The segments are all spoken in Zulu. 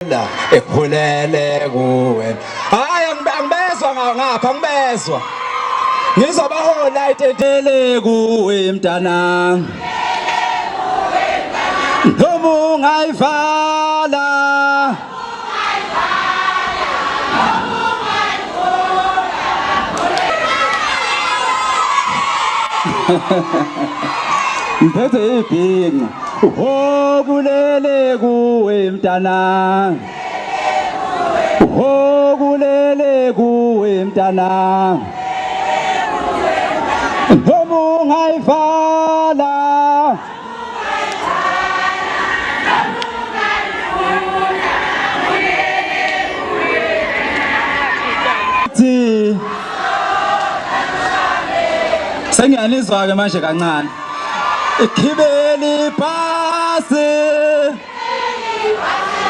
La ekhulele kuwe. Hayi angibezwa ngapha angibezwa. Ngizwa bahola itentele kuwe mntana. Noma ungayivala. Ngiphethe ibhinqa. Hokulele kuwe mntana. Hokulele kuwe mntana. Noma ungayivala. Thi Sengiyanizwa ke manje kancane. Ikhibeli phasi.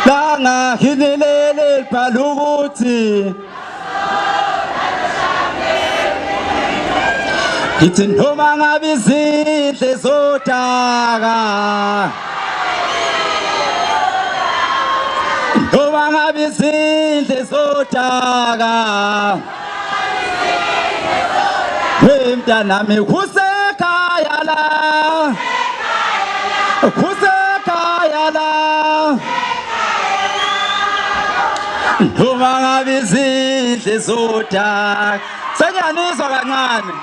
Langa hinilele libhala ukuthi Ngithi noma ngabe izindle zodaka Noma ngabe izindle zodaka Hey mntanami kusekhaya la Kusekhaya la Noma ngabe izindle zodaka Sengiyanizwa kancane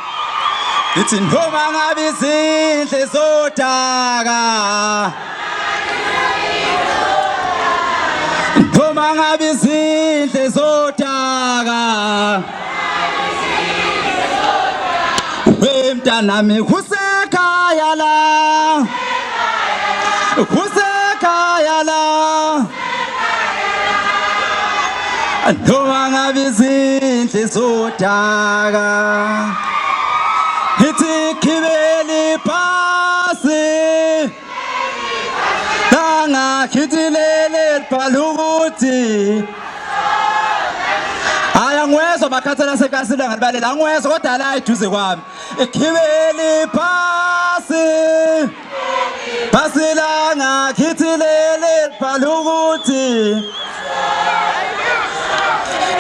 Ngithi noma ngabe izindle zodaka Noma ngabe izindle zodaka We mntanami kusekhaya la Kusekhaya la Noma ngabe izindle zodaka Ithi khibeli phasi Angakhithilele libhala ukuthi Hayi angiwezwa makhathela sekasile ngalibalela angiwezwa kodwa la eduze kwami ikhibeli phasi phasi langa khithilele libhala ukuthi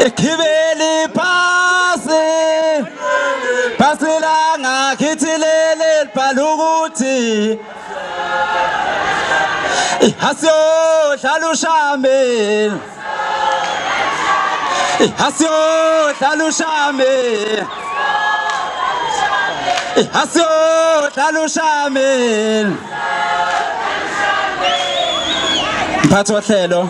ikhibeli phasi phasi langa khithilele libhala ukuthi Asiyodlala ushame Asiyodlala ushame Asiyodlala ushame Mphathi wohlelo.